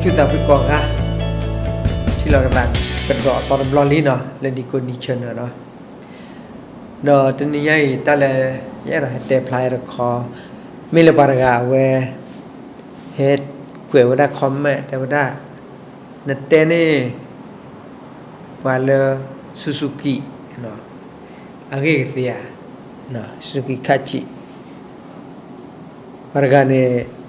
ဆူၣ်သးဖုကိးဂၤ, ထံၣ်လိာ်ကသးကဒီးအသီတဘျီလံနီၤ လၢ Decoding Channel နီၤ. ဒီးတနံၤညါအံၤ တၢ်လၢ ယအဲၣ်ဒိးဟဲတဲဖျါတခီ မ့ၢ်လၢပှၤတဂၤအဝဲ ဟဲကွဲးဝဲဒၣ် comment တဲဝဲဒၣ် နတဲန့ၢ် ပှၤလၢ Suzuki အဂ့ၢ်ကသ့ဧါ, Suzuki Kachi ပှၤတဂၤန့ၣ်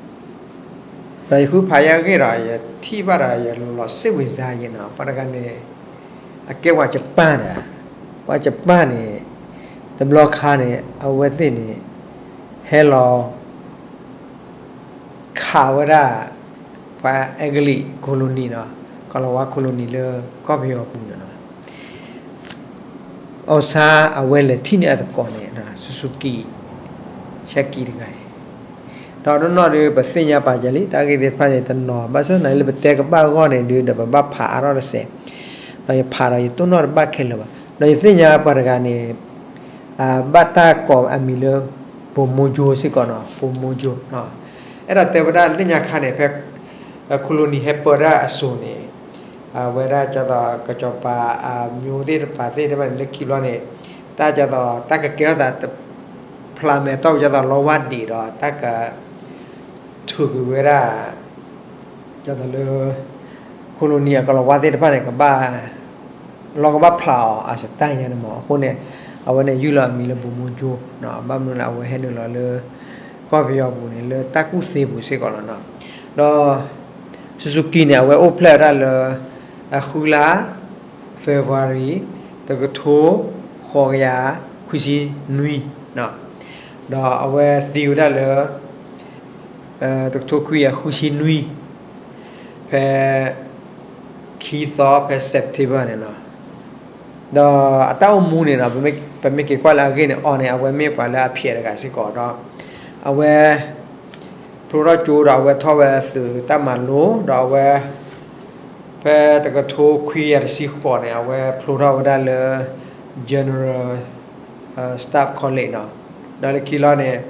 ဒီးယဃုဖးယဲအဂ့ၢ်ဒီး ယထံၣ်ဘၣ်ဒီး ယလီၤစ့ၢ်ဝံၤစါယဲနီၤ. ပှၤတဂၤန့ၣ် အကဲပှၤယပၣ်ဒီး ပှၤယပၣ်န့ၣ် တဘျီခါန့ၣ် အဝဲသ့ၣ်န့ၣ် ဟဲလီၤ ခးဝဲဒၣ် ပှၤအဲကလံး colony နီၤ, ကီၤလၤဝါ colony လၢကီၢ်ပယီၤပူၤန့ၣ်နီၤ. အီၣ်ဆါအဝဲလဲၤထံၣ်န့ၢ်အသကိးန့ၣ် Suzuki Kachi တဂၤအံၤ, ဒီးနီၢ်နီၢ်ဒီး ပသ့ၣ်ညါပာ်စၢၤလံ တၢ်ဂ့ၢ်သ့ၣ်တဖၣ်န့ၣ် တနီၤ ဘၣ်ဆၣ်သနာ်က့လၢပတဲကဘၣ်အဂီၢ်န့ၣ်ဒီး ဒီးပဘၣ်ဖးအါထီၣ်တစဲး, ဒီးယဖးဒီးယတိၢ်နီၣ်တဘၣ်ခဲလၢာ်ဘၣ်. ဒီးယသ့ၣ်ညါပှၤတဂၤန့ၣ် ဘၣ်တၢ်ကိးအမံၤလၢ ပိာ်မူကၠိ စ့ၢ်ကီးနီၤ, ပိာ်မူကၠိ. အဲၣ်ဒိးတဲဝဲဒၣ်လၢညါခါန့ၣ် ဖဲ colony ဟဲပၢတၢ်အစိၤန့ၣ် အဝဲဒၣ်ကၢ်သိး ကစီၤပၤ အမျိုးသ့ၣ်တဖၣ်သ့ၣ်တဖၣ်န့ၣ် လၢခံဘျီန့ၣ် တၢ်ကၢ်သိး တၢ်ကကဲထီၣ်သး ဖျါမဲာ်တီၢ် ကၢ်သိး လီဝါဒံးဒီး တၢ်က ထုးကွံာ်ဝဲဒၣ် ကၢ်သိးလၢ colony အကီၤလၤဝါသ့ၣ်တဖၣ်န့ၣ် ကဘၣ် လီၤကဘၣ်ဖျါအီၤအစတၢ်ညါန့ၣ်မး. အဃိန့ၣ် အဝဲန့ၣ်ယုၢ်လီၤအမံၤလၢ ပိာ်မူကၠိ, ဘၣ်မနုၤလဲၣ် အဝဲဟဲနုာ်လီၤလၢ ကီၢ်ပယီၤပူၤန့ၣ် လၢတၢ်ကူၣ်သ့ပူၤစ့ၢ်ကီးလီၤနီၤ. ဒီး Suzuki န့ၣ် အဝဲအိၣ်ဖျဲၣ်ဝဲဒၣ်လၢ အဃုလါ February တကထိ ဃိးကယၤ ခွံဆံနွံ ဒီးအဝဲသံဝဲဒၣ်လၢ တကထိခွံကယၤဃုဆံနွံ ဖဲ ခံသီ ဖဲ September န့ၣ်လီၤ. ဒီးအတၢ်အိၣ်မူန့ၣ်ဒီး ပမ့ၢ်က့ၤကွၢ်လၢအဂ့ၢ်န့ၣ် အီၤန့ၣ် အဝဲမ့ၢ်ပှၤလၢအဖျဲးတဂၤစ့ၢ်ကီး ဒီးအဝဲ ဖျိထီၣ်ကၠိဒီး အဝဲထီၣ်ဝဲသုးတၢ်မၤလိ ဒီးအဝဲ ဖဲတကထိခွံကယၤတဆံဃိးန့ၣ် အဝဲဖျိထီၣ်ဝဲဒၣ်လၢ General Staff College နီၤ. ဒီးလၢခံလီၤန့ၣ်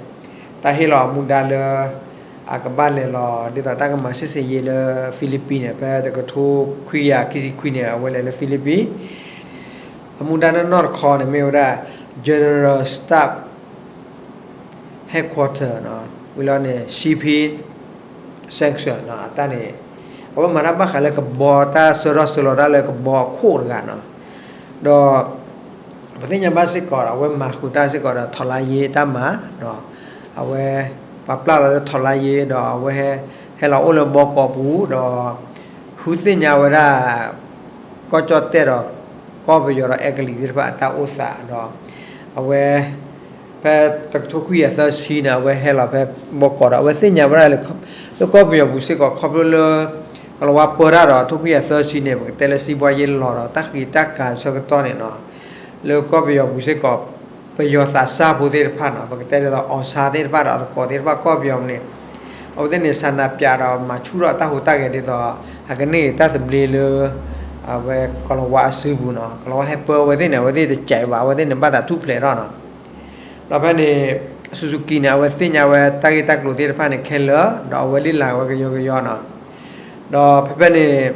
တၢ်ဟ့ၣ်လီၤအမူဒါလၢ အကဘၣ်လဲၤလီၤ ဒ်သိးတၢ်ကမၤ စစ်ဆင်ရေး လၢ Philippines န့ၣ် ဖဲတကထိခွံကယၤခံဆံခွံန့ၣ် အဝဲလဲၤလၢ Philippines အမူဒါနီၢ်နီၢ်တခီန့ၣ် မ့ၢ်ဝဲဒၣ် General Staff Headquarter နီၤ, ဝံၤလီၤန့ၣ် Shipping Section နီၤ, အတၢ်န့ၣ် အဝဲမၤတၢ်ဘၣ်ဃးလၢကဘီ တၢ်ဆှၢထီၣ်ဆှၢလီၤတၢ်လၢကဘီအခိၣ်တဂၤနီၤ. ဒီး ပသ့ၣ်ညါဘၣ်စ့ၢ်ကီးဒီး အဝဲမၤဃုာ်တၢ်စ့ၢ်ကီးဒီး ထောက်လှမ်းရေး တၢ်မၤဒီး အဝဲ ပှၤပျၢ်လီၤလၢ ထောက်လှမ်းရေး ဒီးအဝဲ ဟဲလီၤအိၣ်လၢဘီကီးပူၤဒီး ဃုသ့ၣ်ညါဝဲဒၣ် ကီၢ်ကၠီၣ်တဲၣ်ဒီး ကီၢ်ပယီၤဒီးအဲကလံးသ့ၣ်တဖၣ်အတၢ်အိၣ်သးဒီး အဝဲ ဖဲတကထိခွံကယၤသၢဆံန့ၣ် အဝဲဟဲလီၤဖဲဘီကီးဒီး အဝဲသ့ၣ်ညါဝဲဒၣ်လၢ လၢကီၢ်ပယီၤပူၤစ့ၢ်ကီး ခီဖျိလၢ ကီၤလၤဝါပၢတၢ်ဒီး ထိခွံကယၤသၢဆံန့ၣ် ပကတဲလၢ စီးပွားရေး လီၤဒီး တၢ်ဃံးတၢ်ကၤဆၢကတီၢ်န့ၣ်နီၤ, လၢကီၢ်ပယီၤပူၤစ့ၢ်ကီး ပယီၤသးစၢ်ဖိသ့ၣ်တဖၣ်နီၤ, ပကတဲဒ်သိး အောင်ဆန်း သ့ၣ်တဖၣ်ဒီးအသကိးသ့ၣ်တဖၣ်ကီၢ်ပယီၤန့ၣ် အဝဲသ့ၣ်န့ၣ် ဆန္ဒပြဒီးမၤဆူၣ်ထီၣ်တၢ်ဟူးတၢ်ဂဲၤဒ်သိး အကန့ၢ်တၢ်သဘျ့လၢ အဝဲကီၤလၤဝါအစုပူၤနီၤ, ကီၤလၤဝါဟဲပၢအဝဲသ့ၣ်န့ၣ် အဝဲသ့ၣ်တကးဘၣ် အဝဲသ့ၣ်န့ၣ် ဘၣ်သးထူၣ်ဖျဲးထီၣ်နီၤ. ဒီးဖဲန့ၣ် Suzuki န့ၣ် အဝဲသ့ၣ်ညါဝဲတၢ်ဂ့ၢ်တၢ်ကျိၤသ့ၣ်တဖၣ်န့ၣ်ခဲလၢာ် ဒီးအဝဲလံၣ်လၤဝဲကယီကယီနီၤ. ဒီးဖဲဖဲန့ၣ်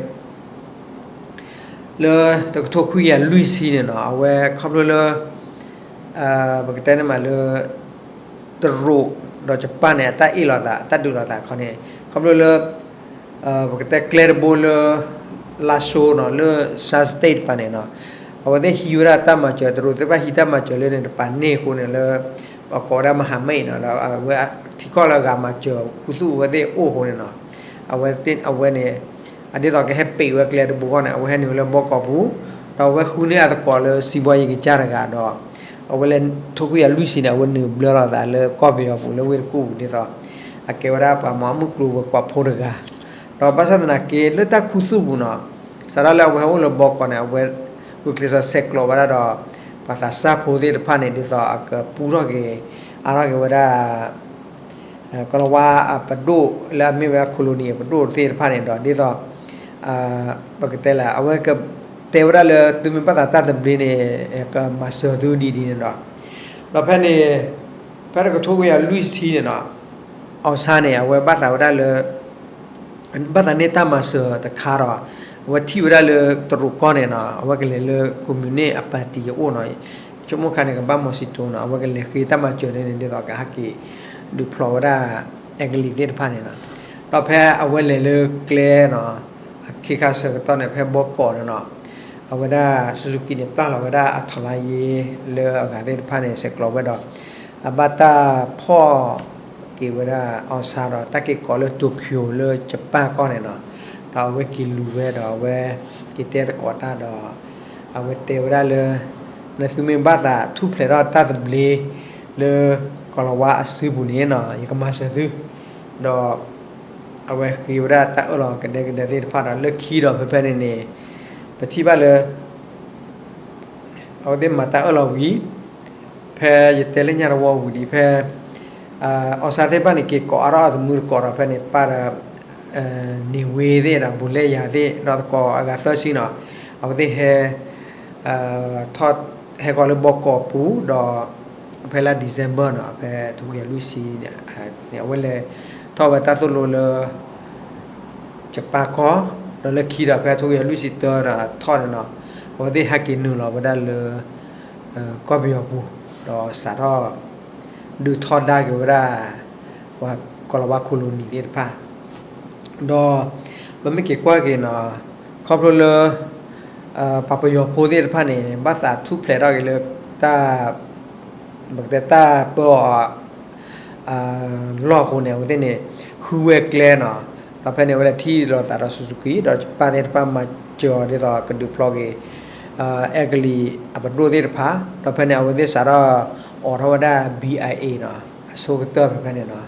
လၢတကထိခွံကယၤလွံၢ်ဆံန့ၣ်နီၤ အဝဲခီဖျိလၢ ပကတဲန့ၣ်မးလၢ တရူးဒီးယပၣ်န့ၣ် အတၢ်အ့ၣ်လိာ်သး အတၢ်ဒုးလိာ်သးခီန့ၣ် ခီဖျိလၢ ပကတဲကျဲတဘိလၢ လါၡိနီၤ လၢ Shan State တပၤန့ၣ်နီၤ အဝဲသ့ၣ်ဟံးဝဲဒၣ်တၢ်မၤစၢၤ တရူးသ့ၣ်တဖၣ်ဟံးတၢ်မၤစၢၤလၢန့ၣ်တပၤန့ၣ်အဃိန့ၣ်လၢ ပကိးဝဲဒၣ် မဟာမိတ် နီၤ ဒီးအဝဲထံကီၢ်လၢအဂၤမၤစၢၤခူသူၣ်အဝဲသ့ၣ်အိၣ်အဃိန့ၣ်နီၤ အဝဲသ့ၣ် အဝဲန့ၣ် အဒ်သိးကဟဲပံးဝဲကျဲတဘိအဂီၢ်န့ၣ် အဝဲဟဲနုာ်ဝဲလၢဘီကီးပူၤ ဒီးအဝဲဃုန့ၢ်အသကိးလၢ စီးပွားရေး ကစၢ်တဂၤဒီး အဝဲလၢထိခွံကယၤလွံၢ်ဆံန့ၣ် အဝဲနုာ်ဘျၢလိာ်သးလၢကီၢ်ပယီၤပူၤလၢဝ့ၢ်တကူၣ်ပူၤဒ်သိး အကဲဝဲဒၣ်ပှၤမၤမုၢ်ကျိၤဝဲၤကွာ်ဖိတဂၤ ဒီးဘၣ်ဆၣ်သနာ်က့ လၢတၢ်ခူသူၣ်ပူၤနီၤ စးထီၣ်လၢအဝဲဟဲအိၣ်လၢဘီကီးန့ၣ် အဝဲ ဂုာ်ကျဲးစၢးဆဲးကျိးဝဲဒၣ်ဒီး ပှၤသးစၢ်ဖိသ့ၣ်တဖၣ်န့ၣ် ဒ်သိးအကပူထီၣ်က့ၤ အါထီၣ်က့ၤဝဲဒၣ် ကီၤလၤဝါအပဒိၣ်လၢအမ့ၢ်ဝဲဒၣ် colony အပဒိၣ်သ့ၣ်တဖၣ်န့ၣ်ဒီး ဒ်သိး ပကတဲလၢ အဝဲကတဲဝဲဒၣ်လၢသုမ့ၢ်ဘၣ်သးတၢ်သဘျ့န့ၣ် ကမၤစၢၤသုဒ်ဒ်န့ၣ်ဒီး ဒီးဖဲန့ၣ် ဖဲတကထိခွံကယၤလွံၢ်ဆံန့ၣ်နီၤ အောင်ဆန်း န့ၣ် အဝဲဘၣ်သးဝဲဒၣ်လၢ ဘၣ်သးန့ၢ်တၢ်မၤစၢၤတခါဒီး အဝဲထံၣ်ဝဲဒၣ်လၢတရူးကီၢ်န့ၣ်နီၤ အဝဲကလဲၤလၢ communist အပၣ်တံၣ်အအိၣ်နီၤ, ဆိကမိၣ်ခါန့ၣ် ကဘၣ် Mao Zedong နီၤ, အဝဲကလဲၤဃ့တၢ်မၤစၢၤန့ၣ်န့ၣ် ဒ်သိးကဟဲက့ၤဒုးဖျိးဝဲဒၣ် အဲကလံးသ့ၣ်တဖၣ်န့ၣ်နီၤ. ဒီးဖဲအဝဲလဲၤလၢကျဲနီၤ အခ့ခါဆၢကတီၢ်န့ၣ် ဖဲဘီကီးန့ၣ်နီၤ အဝဲဒၣ် Suzuki န့ၣ် ပျၢ်လီၤဝဲဒၣ်အထီလါယ့လၢအဂၤသ့ၣ်တဖၣ်န့ၣ် ဆဲးကျိးဝဲဒီး အဘၣ်တၢ်ဖီၣ်က့ၤဝဲဒၣ် အောင်ဆန်း ဒီးတၢ်က့ၤကိးလၢ Tokyo လၢယပၣ်ကီၢ်န့ၣ်နီၤ, ဒီးအဝဲက့ၤလူၤဝဲဒီးအဝဲက့ၤတဲသကိးတၢ်ဒီး အဝဲတဲဝဲဒၣ်လၢ နသုမ့ၢ်ဘၣ်သးထူၣ်ဖျဲးထီၣ်တၢ်သဘျ့လၢ ကီၤလၤဝါအစုပူၤန့ၣ်နီၤ ယကမၤစၢၤသု, ဒီး အဝဲဃ့ဝဲဒၣ်တၢ်အၢၣ်လီၤကဒဲကဒဲသ့ၣ်တဖၣ်ဒီး လၢခံဒီးဖဲဖဲန့ၣ်န့ၣ် ပထံၣ်ဘၣ်လၢ အဝဲသ့ၣ်မၤတၢ်အၢၣ်လီၤဝံၤ ဖဲယတဲလၢညါတဝီဝံၤဒံး ဖဲ အောင်ဆန်း သ့ၣ်တဖၣ်န့ၣ် က့ၤကိးအါထီၣ်အတမုၢ်တကိးဒီး ဖဲန့ၣ်ပၣ်ဒီး နေဝင်း သ့ၣ်ဒီး ဘိးလဲယၤ သ့ၣ်ဒီးသကိးအဂၤသၢဆံနီၤ, အဝဲသ့ၣ်ဟဲ ထီၣ်ဟဲကီးလၢဘီကီးပူၤဒီး ဖဲလါ December နီၤ ဖဲထိခွံကယၤလွံၢ်ဆံန့ၣ် အဝဲလဲၤထီၣ်ဝဲတၢ်သိၣ်လိလၢ ယပၣ်ကီၢ်, ဒီးလၢခံဒီးဖဲထိခွံကယၤလွံၢ်ဆံတၢဒီးထီၣ်န့ၣ်နီၤ အဝဲသ့ၣ်ဟဲက့ၤနုာ်လီၤဝဲဒၣ်လၢ ကီၢ်ပယီၤပူၤ ဒီးစးထီၣ် ဒုးထီဒါက့ၤဝဲဒၣ် ပှၤကီၤလၤဝါ colony သ့ၣ်တဖၣ် ဒီး ပမ့ၢ်က့ၤကွၢ်က့ၤနီၤ ခီဖျိလၢ ပှၤပယီၤဖိသ့ၣ်တဖၣ်န့ၣ် ဘၣ်သးထူၣ်ဖျဲးထီၣ်က့ၤလၢ တၢ် ပကတဲတၢ်ပၢအီၤ လီၢ်အဃိန့ၣ် အဝဲသ့ၣ်န့ၣ် ဃုဝဲကျဲနီၤ, ဒီးဖဲန့ၣ် အဝဲလဲၤထံၣ်လိာ်သးဒီး Suzuki ဒီးယပၣ်သ့ၣ်တဖၣ်မၤစၢၤအီၤဒ်သိးကဒုးဖျိးက့ၤ အဲကလံးအပဒိၣ်သ့ၣ်တဖၣ်, ဒီးဖဲန့ၣ် အဝဲသ့ၣ်စးထီၣ်အိးထီၣ်ဝဲဒၣ် BIA နီၤ, အဆိကတၢၢ်ဖဲဖဲန့ၣ်နီၤ,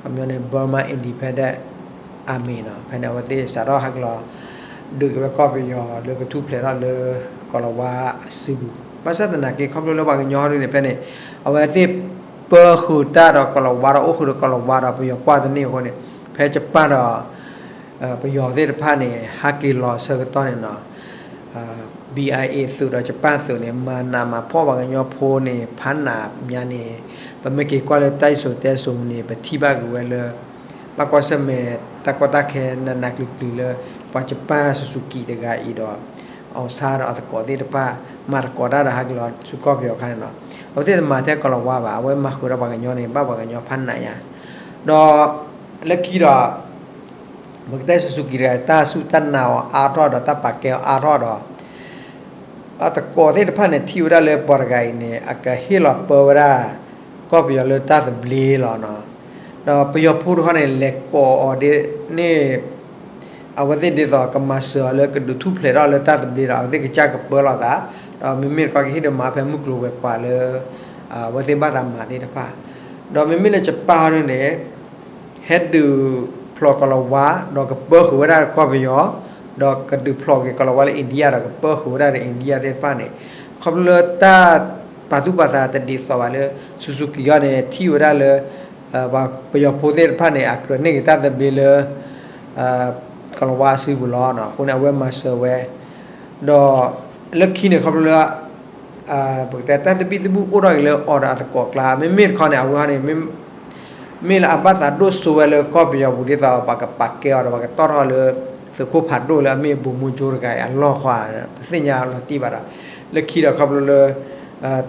ခီပညီန့ၣ် Burma Independent Army နီၤ, ဖဲန့ၣ် အဝဲသ့ၣ်စးထီၣ်ဟဲက့ၤလီၤ ဒုးက့ၤဝဲကီၢ်ပယီၤလၢကထူၣ်ဖျဲးထီၣ်လၢ ကီၤလၤဝါအစုပူၤ, ဘၣ်ဆၣ်သနာ်က့ ခီဖျိလၢပှၤကညီဟီဒ်န့ၣ် ဖဲန့ၣ် အဝဲသ့ၣ်ပၢဃုာ်တၢ်ဒီးကီၤလၤဝါဒီးအိၣ်ဃုာ်ဒီးကီၤလၤဝါဒီးပယီၤကွၢ်တန့ၢ်အဃိန့ၣ် ဖဲယပၣ်ဒီး ပယီၤသ့ၣ်တဖၣ်န့ၣ် ဟဲက့ၤလီၤဆၢကတီၢ်န့ၣ်နီၤ BIA သုးဒီးယပၣ်သုးန့ၣ် မၤနးမၤဖှီၣ်ပှၤကညီဖိန့ၣ် ဖးနးညါန့ၣ်, ပမ့ၢ်က့ၤကွၢ်လၢတၢ်စံၣ်စိၤတဲစိၤန့ၣ် ပထံၣ်ဘၣ်က့ၤဝဲလၢ ဘၣ်ကွၢ်ဆၢၣ်မဲာ် တၢ်ကီတၢ်ခဲနးနးကျံၤကျံၤလၢ ပှၤယပၣ် Suzuki တဂၤအံၤဒီး အောင်ဆန်း ဒီးအသကိးသ့ၣ်တဖၣ် မၤသကိးတၢ်ဒီးဟဲက့ၤလီၤဆူကီၢ်ပယီၤအခါန့ၣ်နီၤ, အဝဲသ့ၣ်တမၤထဲကီၤလၤဝါဘၣ်, အဝဲမၤဃုာ်ဒီးပှၤကညီန့ၣ် ဘၣ်ပှၤကညီဖးနးညါ, ဒီး လၢခံဒီး ပကတဲ Suzuki တဂၤ တၢ်စူၢ်တၢ်နာ်အီၤအါထီၣ်ဒီး တၢ်ပာ်ကဲအီၤအါထီၣ်ဒီး အသကိးသ့ၣ်တဖၣ်န့ၣ် ထံၣ်ဝဲဒၣ်လၢပှၤတဂၤအံၤန့ၣ် အကဟ့ၣ်လီၤပၢဝဲဒၣ် ကီၢ်ပယီၤလၢတၢ်သဘျ့လီၤနီၤ, ဒီးပယီၤဖိတခီန့ၣ် လဲၤကိးအီၤဒ်န့ၣ် အဝဲသ့ၣ်ဒ်သိးကမၤစၢၤအီၤလၢကဒုးထူၣ်ဖျဲးထီၣ်လၢတၢ်သဘျ့ဒီး အဝဲသ့ၣ်ကစၢ်ကပၢလီၤသး, ဒီးမ့မ့ၢ်တခီကဟ့ၣ်ဒုးမၤဖဲမုၢ်ကျိၤဝဲၤကွာ်လၢ အဝဲသ့ၣ်ဘၣ်သးမၤသ့ၣ်တဖၣ်, ဒီးမ့မ့ၢ်လၢယပၣ်ဟီဒ်န့ၣ် ဟဲဒုးဖျိးကီၤလၤဝါ ဒီးကပၢဃုာ်ဝဲဒၣ်ကီၢ်ပယီၤ, ဒီးကဒုးဖျိးက့ၤကီၤလၤဝါလၢ India ဒီးကပၢဃုာ်ဝဲဒၣ်ဒီး India သ့ၣ်တဖၣ်န့ၣ်, ခီဖျိလၢတၢ်ပာ်သူၣ်ပာ်သးတဒ်သိးဘၣ်လၢ Suzuki အံၤန့ၣ် ထံၣ်ဝဲဒၣ်လၢ ပှၤပယီၤဖိသ့ၣ်တဖၣ်န့ၣ် အကြၢးန့ၢ်က့ၤတၢ်သဘျ့လၢ ကီၤလၤဝါအစုပူၤလီၤ. အဃိန့ၣ် အဝဲမၤစၢၤဝဲ, ဒီးလၢခံန့ၣ် ခီဖျိလၢ ပကတဲတၢ်သဘံၣ်သဘုၣ်အိၣ်ထီၣ်က့ၤလၢအီၤဒီးအသကိးကျါ, မ့မ့ၢ်တခီန့ၣ် အဝဲဟီန့ၣ် မ့ၢ်လၢအဘၣ်သးဒိၣ်စိဝဲလၢကီၢ်ပယီၤပူၤဒ်သိး ပှၤကပာ်ကဲအီၤဒီး ပှၤကတီၢ်ထီၣ်လၢ သုးခိၣ်ဖးဒိၣ်လၢအမ့ၢ် ဗိုလ်မှူးချုပ် တဂၤအံၤအလီၢ်ဃီ တသ့ၣ်ညါလီၤတံၢ်ဘၣ်ဒီး လၢခံဒီးခီဖျိလၢ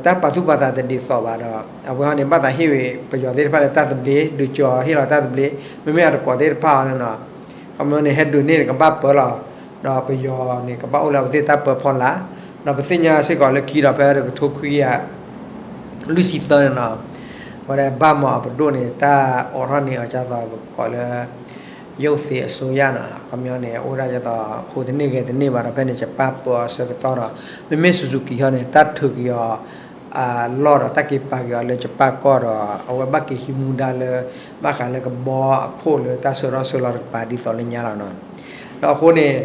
တၢ်ပာ်သူၣ်ပာ်သးတဒ်သိးဘၣ်ဒီး အဝဲဟီန့ၣ် ဘၣ်သးဟ့ၣ်ဝဲပယီၤသ့ၣ်တဖၣ်လၢတၢ်သဘျ့ ဒုးကၠီၤဟ့ၣ်လီၤတၢ်သဘျ့, မ့မ့ၢ်အသကိးသ့ၣ်တဖၣ်အီၤန့ၣ်နီၤ ခီဖျိန့ၣ် ဟဲဒုးန့ၢ်န့ၣ် ကဘၣ်ပၢလီၤ, ဒီးပယီၤန့ၣ် ကဘၣ်အိၣ်လၢအဝဲသ့ၣ်တၢ်ပၢဖီလာ်, ဒီးပသ့ၣ်ညါစ့ၢ်ကီးလၢခံဒီး ဖဲတကထိခွံကယၤ လွံၢ်ဆံသၢန့ၣ်နီၤ, အဝဲဒၣ်ဘၣ်မၤအပဒိၣ်န့ၣ် တၢ်အိးထီၣ်န့ၢ်အီၤဒ်သိးပကိးလၢ ရုပ်သိမ်းအစိုးရနီၤ, ခီပညီန့ၣ် အိၣ်ဒၣ်ဒ်သိး ဟူးတန့ၢ်ဂဲၤတန့ၢ်ဘၣ်ဒီး ဖဲန့ၣ် ယပၣ်ပၢအီၤဆၢကတီၢ်ဒီး မ့မ့ၢ် Suzuki ဟီန့ၣ် တၢ်ထုးက့ၤအီၤ အလီၢ်ဒီး တၢ်က့ၤပာ်က့ၤအီၤလၢယပၣ်ကီၢ်ဒီး အဝဲဘၣ်က့ၤဟံးမူဒါလၢ ဘၣ်ဃးလၢကဘီအခိၣ်လၢတၢ်ဆှၢထီၣ်ဆှၢလီၤတကပၤဒ်သိးလၢညါလီၤနီၤ, ဒီးအဃိန့ၣ်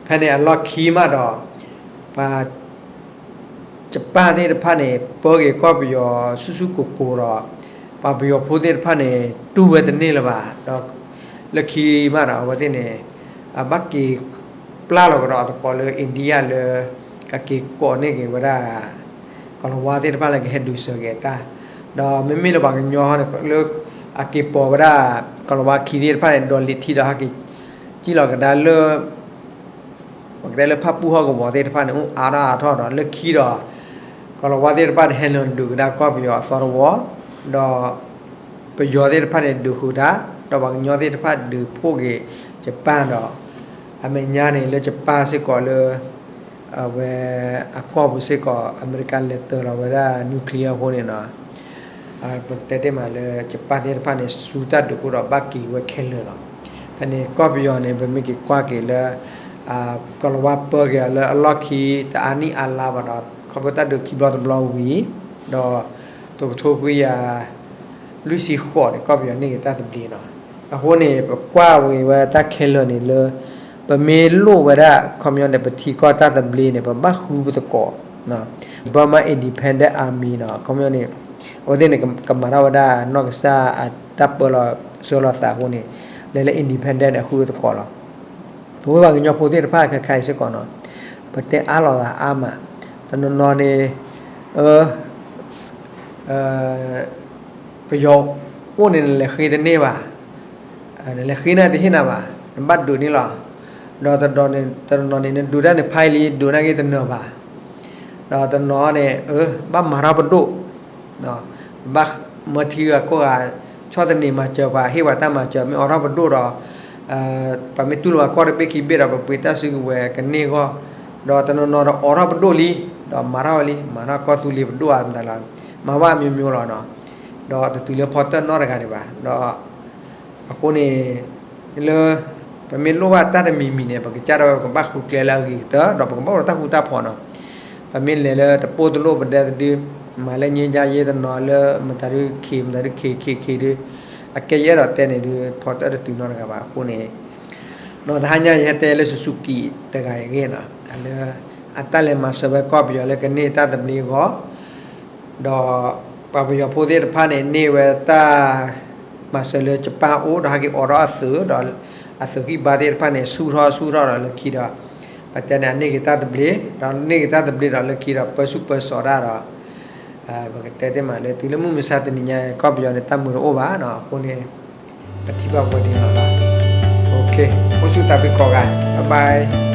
ဖဲန့ၣ်အလီၢ်ခံမးဒီး ပှၤ ယပၣ်သ့ၣ်တဖၣ်န့ၣ် ပၢက့ၤကီၢ်ပယီၤဆူၣ်ဆူၣ်ကိၤကိၤဒီး ပှၤပယီၤဖိသ့ၣ်တဖၣ်န့ၣ် တူၢ်ဝဲတန့ၢ်လၢၤဘၣ်, ဒီးလၢခံမးဒီး အဝဲသ့ၣ်န့ၣ် အဘၣ်က့ၤပျၢ်လီၤကဒီးအသကိးလၢ India လၢ ကက့ၤကိးန့ၢ်က့ၤဝဲဒၣ် ကီၤလၤဝါသ့ၣ်တဖၣ်လၢကဟဲဒုးစၢၤက့ၤအတၢ်, ဒီးမ့မ့ၢ်လၢပှၤကညီဟီန့ၣ် လၢအက့ၤပိာ်ဝဲဒၣ် ကီၤလၤဝါခံသ့ၣ်တဖၣ်န့ၣ် ဒီးလံာ်ထံဒီးဟဲက့ၤ ထံၣ်လီၤကဒါလၢ ပကတဲလၢဖၣ်ပူၣ်ဟီၣ်ကဝီၤသ့ၣ်တဖၣ်န့ၣ် အိၣ်အါထီၣ်အါထီၣ်ဒီး လၢခံဒီး ကီၤလၤဝါသ့ၣ်တဖၣ်န့ၣ် ဟဲလီၤဒုးကဒါကီၢ်ပယီၤအသီတဝီ ဒီး ပယီၤသ့ၣ်တဖၣ်န့ၣ် ဒုးဃုာ်တၢ် ဒီးပှၤကညီသ့ၣ်တဖၣ်ဒုးဖှိၣ်က့ၤ ယပၣ်ဒီး အမဲာ်ညါန့ၣ်လၢယပၣ်စ့ၢ်ကီးလၢ အဝဲ အကီၢ်ပူၤစ့ၢ်ကီး အမဲရကၤလဲၤတၢၤလီၤဝဲဒၣ် nuclear အဃိန့ၣ်နီၤ ပကတဲတ့ၢ်မးလၢ ယပၣ်သ့ၣ်တဖၣ်န့ၣ် ဆူတၢ်ဒုးအဃိဒီးဘၣ်က့ၤဝဲခဲလၢာ်လီၤ. ဖဲန့ၣ် ကီၢ်ပယီၤန့ၣ် ပမ့ၢ်က့ၤကွၢ်က့ၤလၢ ကီၤလၤဝါပၢက့ၤအီၤလၢအလီၢ်ခံ တအါနံၣ်အါလါဘၣ်ဒီး ခီဖျိတၢ်ဒုးခံဘျီတဘျီဝံၤ ဒီး တကထိခွံကယၤ လွံၢ်ဆံဃိးန့ၣ် ကီၢ်ပယီၤန့ၢ်က့ၤတၢ်သဘျ့နီၤ. အဃိန့ၣ် ပကွၢ်ဝဲတၢ်ခဲလၢာ်န့ၣ်လၢ ပမ့ၢ်လိၣ်ဝဲဒၣ် ခီပညီန့ၣ် ပထံကီၢ်တၢ်သဘျ့န့ၣ် ပဘၣ်ဃုပသကိး Burma Independent Army နီၤ ခီပညီန့ၣ် အဝဲသ့ၣ်န့ၣ် ကမၤထီၣ်ဝဲဒၣ်နီၢ်ကစၢ်အတၢ်ပၢလီၤဆှၢလီၤသးအဃိန့ၣ် လဲၤလၢ independent န့ၣ် အဃုပသကိးလီၤ. ပဝဲပှၤကညီဖိသ့ၣ်တဖၣ်ခဲခါအံၤစ့ၢ်ကီးနီၤ ပတဲအါလီၤသးအါမး တနီၤနီၤန့ၣ် ပယီၤအိၣ်န့ၣ် နလဲၤဃ့တန့ၢ်ဘၣ်, နလဲၤဃ့န့ၣ်တဟ့ၣ်နၤဘၣ်, နဘၣ်ဒုးန့ၣ်လီၤ. ဒီးတနီၤန့ၣ် နဒုးတၢ်န့ၣ်ဖးလံ ဒုးန့ၢ်က့ၤတနၢၤဘၣ်. ဒီးတနီၤန့ၣ် ဘၣ်မၤထီၣ်ပဒိၣ်, ဘၣ်မၢထံဂၤကီၢ်ဂၤ ဆီၣ်သနံးမၤစၢၤပှၤ ဟ့ၣ်ပှၤတၢ်မၤစၢၤ မ့ၢ်အိးထီၣ်ပဒိၣ်ဒီး ပမ့ၢ်တူၢ်လိာ်ပှၤကီၢ်တဘ့ၣ်ခံဘ့ၣ်ဒီး ပပှ့ၤတၢ်စုကဝဲၤကန့ၢ်အဂီၢ်, ဒီးတနီၤနီၤဒီးအိးထီၣ်ပဒိၣ်လံ, ဒီးမၤထီၣ်ဝဲလံ မၤထီၣ်ကီၢ်သူလ့ၤပဒိၣ်အါမတၤလီၤ, မၤဘၣ်အမျိုးမျိုးလီၤနီၤ. ဒီးတတုၤလၢဖီတၢၣ်နီတဂၤဒံးဘၣ်. ဒီး အဃိန့ၣ် လၢ ပမ့ၢ်လိၣ်ဘၣ်တၢ်တမံၤမံၤန့ၣ် ပကစၢ်ဒၣ်ဝဲ ပကဘၣ်ဃုကျဲလၢအဂ့ၤကတၢၢ် ဒီးပကဘၣ်အိၣ်ဒီးတၢ်ဃူတၢ်ဖိးနီၤ. ပမ့ၢ်လဲၤလၢတပိၢ်တလိၣ်ပဒဲသဒု မၤလၢည့ယါယ့တနီၤလၢ မတၤဒုခ့ မတၤဒုခ့ခ့ခ့ဒု အကဲယအဲၣ်ဒိးတဲန့ၣ်ဒု ဖီတၢၣ်တတုၤနီတဂၤဘၣ်အဃိန့ၣ် နီၤ တဟါညါယဟဲတဲလၢ Suzuki တဂၤအံၤအဂ့ၢ်နီၤ လၢ အတၢ်လဲၤမၤစၢၤဝဲကီၢ်ပယီၤလၢကန့ၢ်တၢ်သဘျ့အဂီၢ် ဒီးပှၤပယီၤဖိသ့ၣ်တဖၣ်န့ၣ် န့ၢ်ဝဲတၢ်မၤစၢၤလၢယပၣ်အိၣ် ဒီးဟဲက့ၤအိးထီၣ်အသုး ဒီးအသုးဂံၢ်ဘါသ့ၣ်တဖၣ်န့ၣ် ဆူၣ်ထီၣ်ဆူၣ်ထီၣ်ဒီးလၢခံဒီး ပတဲန့ၣ် အန့ၢ်က့ၤတၢ်သဘျ့ ဒီးန့ၢ်က့ၤတၢ်သဘျ့ဒီးလၢခံဒီး ပၢဆူၣ်ပၢစိးတၢ်ဒီး ပကတဲတ့ၢ်မးလၢ တုၤလၢမုၢ်မဆါတနံၤညါ ကီၢ်ပယီၤန့ၣ် တၢ်မုာ်တအိၣ်ဘၣ်နီၤ အဃိန့ၣ် ပထံၣ်ဘၣ်ပှဲၤဒ်န့ၣ်လီၤ. အိၣ်ဆူၣ်သးဖှံကိးဂၤ bye bye.